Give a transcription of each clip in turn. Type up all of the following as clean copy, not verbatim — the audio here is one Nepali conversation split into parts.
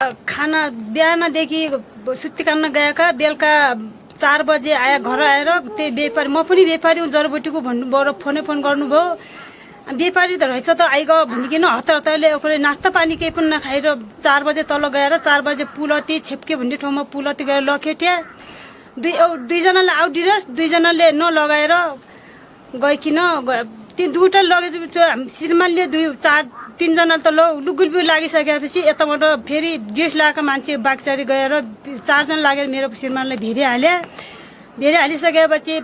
खाना बिहानदेखि सुत्ती कान्न गएका बेलुका 4 बजे आया घर आएर त्यही व्यापारी म पनि व्यापारी हुँ जरबुटीको भन्नुभयो फोन गर्नुभयो व्यापारी त रहेछ त आइग भनिकन हतारले ओकरे नास्ता पानी केही पनि नखाएर 4 बजे तल गएर 4 बजे पुलती छेप्के भन्ने ठाउँमा पुलती गएर लखेट्या दुईजनाले आउट दुईजनाले नलगाएर गइकिन ती दुईटा लगेपछि श्रीमानले 3 जना त लुगुलबु लागिसकेपछि यताबाट फेरि ड्रेस लगाएको मान्छे बागचारी गएर 4 जना लागेर मेरो श्रीमानलाई भेरिहालिसकेपछि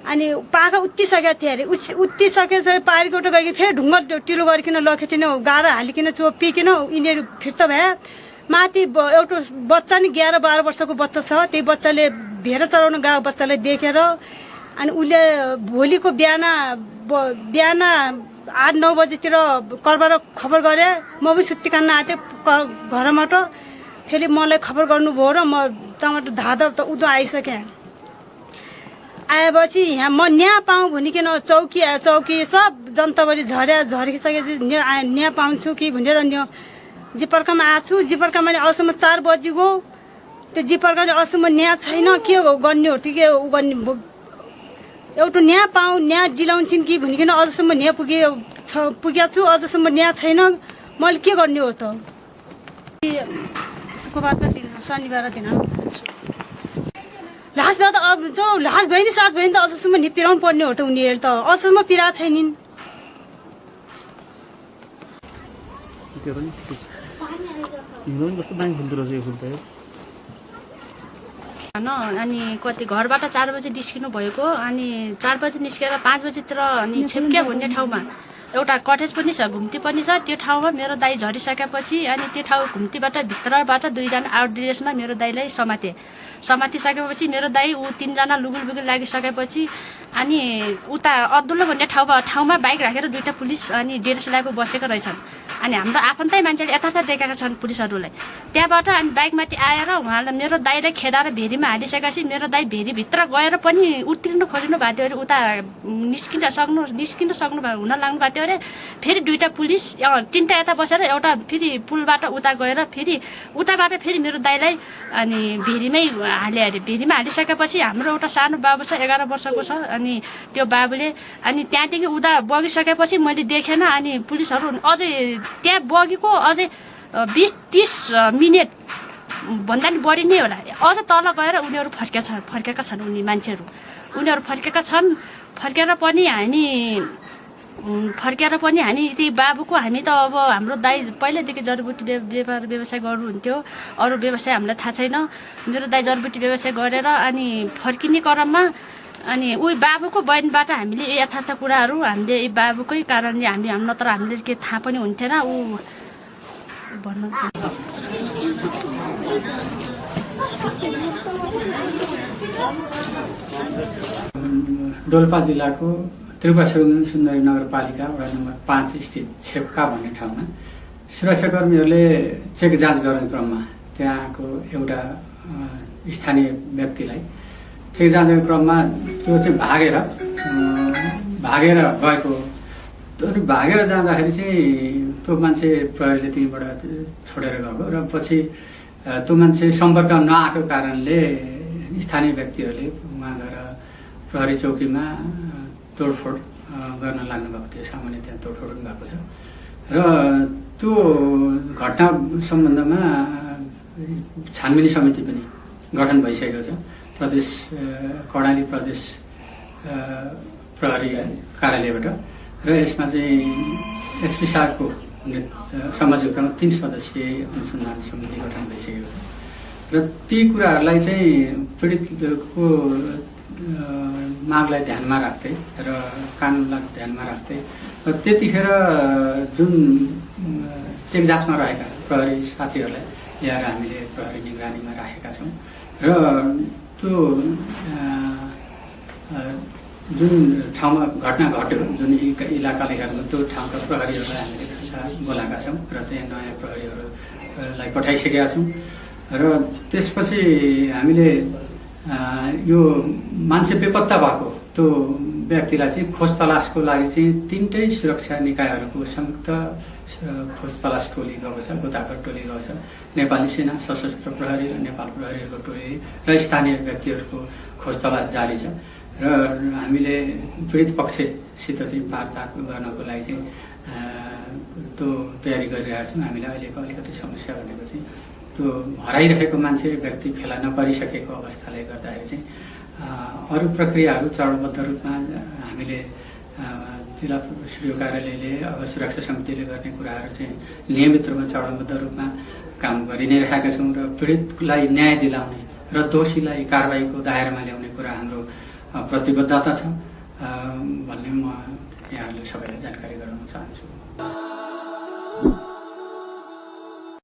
अनि पाखा उत्तिसकेको थियो अरे उत्तिसकेपछि पारीकोट गइकन फेरि ढुङ्गा टिलो गरिकन लखेटिन गाह्रो हालिकन चोपिकन यिनीहरू फिर्ता भए माथि एउटा बच्चा नि 11-12 वर्षको बच्चा छ त्यही बच्चाले भेर चराउन गएको बच्चालाई देखेर अनि उसले भोलिको बिहान 8-9 बजेतिर करबाट खबर गरे म पनि सुत्ती कान्न आथे घरबाट फेरि मलाई खबर गर्नुभयो र म तबाट धादा त उदो आइसके आएपछि यहाँ म न्याय पाऊँ भनिकन चौकी सब जनताभरि झरिसकेपछि न्याय पाउँछु कि भनेर जिपर्कामा आछु जिपर्कामा अहिलेसम्म 4 बजीको त्यो जिपर्काले अहिलेसम्म न्याय छैन के गर्ने हो के उ गर्ने एउटा न्याय पाऊँ न्याय दिलाउँछिन् कि भनिकन अझसम्म न्याय पुगेको छु अझसम्म न्याय छैन मैले के गर्ने हो त शुक्रबारको दिन शनिबार दिन लास भए त अब जो लास भयो नि साथ भयो नि त अझसम्म पिराउनु पर्ने हो त उनीहरू त अझसम्म पिरा छैनिन् अनि कति घरबाट 4 बजे निस्किनु भएको अनि 4 बजे निस्केर 5 बजेतिर अनि छेप्के भन्ने ठाउँमा एउटा कटेज पनि छ घुम्ती पनि छ त्यो ठाउँमा मेरो दाइ झरिसकेपछि अनि त्यो ठाउँ घुम्तीबाट भित्रबाट 2 जना आउट ड्रेसमा मेरो दाइलाई समातिसकेपछि मेरो दाइ 3 जना लुगुल लागिसकेपछि अनि उता अदुल्लो भन्ने ठाउँमा बाइक राखेर 2टा पुलिस अनि ड्रेस लगाएको बसेको रहेछन् अनि हाम्रो आफन्तै मान्छेले यथार्थ देखेका छन् पुलिसहरूलाई त्यहाँबाट अनि बाइकमाथि आएर उहाँलाई मेरो दाइलाई खेदाएर भेरीमा हालिसकेपछि मेरो दाइ भेरीभित्र गएर पनि उत्रिनु खोज्नु भएको थियो अरे उता निस्किन सक्नु हुन लाग्नु भएको थियो अरे फेरि 2टा पुलिस 3टा यता बसेर एउटा फेरि पुलबाट उता गएर फेरि उताबाट फेरि मेरो दाइलाई अनि भेरीमै हाले अरे भेरीमा हालिसकेपछि हाम्रो एउटा सानो बाबु छ 11 वर्षको छ अनि त्यो बाबुले अनि त्यहाँदेखि उता बगिसकेपछि मैले देखेन अनि पुलिसहरू अझै त्यहाँ बगेको अझै 20-30 मिनेट भन्दा नि बढी नै होला अझ तल गएर उनीहरू फर्केका छन् मान्छेहरू उनीहरू फर्केर पनि हामी त्यही बाबुको हामी त अब हाम्रो दाइ पहिल्यैदेखि जडीबुटी व्यवसाय गर्नुहुन्थ्यो अरू व्यवसाय हामीलाई थाहा छैन मेरो दाइ जडीबुटी व्यवसाय गरेर अनि फर्किने क्रममा अनि उही बाबुको बहिनीबाट हामीले यथार्थ कुराहरू हामीले यी बाबुकै कारणले नत्र हामीले के थाहा पनि हुन्थेन ऊ भन्नु डोल्पा जिल्लाको त्रिपुरा सुन्दरी नगरपालिका वडा नम्बर 5 स्थित छेप्का भन्ने ठाउँमा सुरक्षाकर्मीहरूले चेक जाँच गर्ने क्रममा त्यहाँको एउटा स्थानीय व्यक्तिलाई चेक जाँच गर्ने क्रममा त्यो चाहिँ भागेर गएको अनि भागेर जाँदाखेरि चाहिँ त्यो मान्छे प्रहरीले त्यहीँबाट छोडेर गएको र पछि त्यो मान्छे सम्पर्क नआएको कारणले स्थानीय व्यक्तिहरूले उहाँ गएर प्रहरी चौकीमा तोडफोड गर्न लाग्नु भएको थियो सामान्य त्यहाँ तोडफोड भएको छ र त्यो घटना सम्बन्धमा छानबिनी समिति पनि गठन भइसकेको छ कर्णाली प्रदेश प्रहरी कार्यालयबाट र यसमा चाहिँ एसपी साहबको संयोजकतामा 3 सदस्यीय अनुसन्धान समिति गठन भइसकेको छ र ती कुराहरूलाई चाहिँ पीडितको मागलाई ध्यानमा राख्दै र कानुनलाई ध्यानमा राख्दै र त्यतिखेर जुन चेक जाँचमा रहेका प्रहरी साथीहरूलाई ल्याएर हामीले प्रहरी निगरानीमा राखेका छौँ र त्यो जुन ठाउँमा घटना घट्यो जुन इलाकाले हेर्नु त्यो ठाउँका प्रहरीहरूलाई हामीले बोलाएका छौँ र त्यहाँ नयाँ प्रहरीहरूलाई पठाइसकेका छौँ र त्यसपछि हामीले यो मान्छे बेपत्ता भएको त्यो व्यक्तिलाई चाहिँ खोज तलासको लागि चाहिँ 3टै सुरक्षा निकायहरूको संयुक्त खोज तलास टोली गएको छ, गोताखोर टोली गएको छ। नेपाली सेना, सशस्त्र प्रहरी र नेपाल प्रहरीहरूको टोली र स्थानीय व्यक्तिहरूको खोज तलास जारी छ र हामीले पीडित पक्षसित चाहिँ वार्ता गर्नको लागि चाहिँ त्यो तयारी गरिरहेका छौँ। हामीलाई अहिलेको अलिकति समस्या भनेको चाहिँ त्यो हराइरहेको मान्छे व्यक्ति फेला नपरिसकेको अवस्थाले गर्दाखेरि चाहिँ अरू प्रक्रियाहरू चरणबद्ध रूपमा हामीले जिल्ला सिडिओ कार्यालयले अब सुरक्षा समितिले गर्ने कुराहरू चाहिँ नियमित रूपमा चरणबद्ध रूपमा काम गरि नै रहेका छौँ र पीडितलाई न्याय दिलाउने र दोषीलाई कारबाहीको दायरामा ल्याउने कुरा हाम्रो प्रतिबद्धता छ भन्ने म यहाँहरूले सबैलाई जानकारी गराउन चाहन्छु।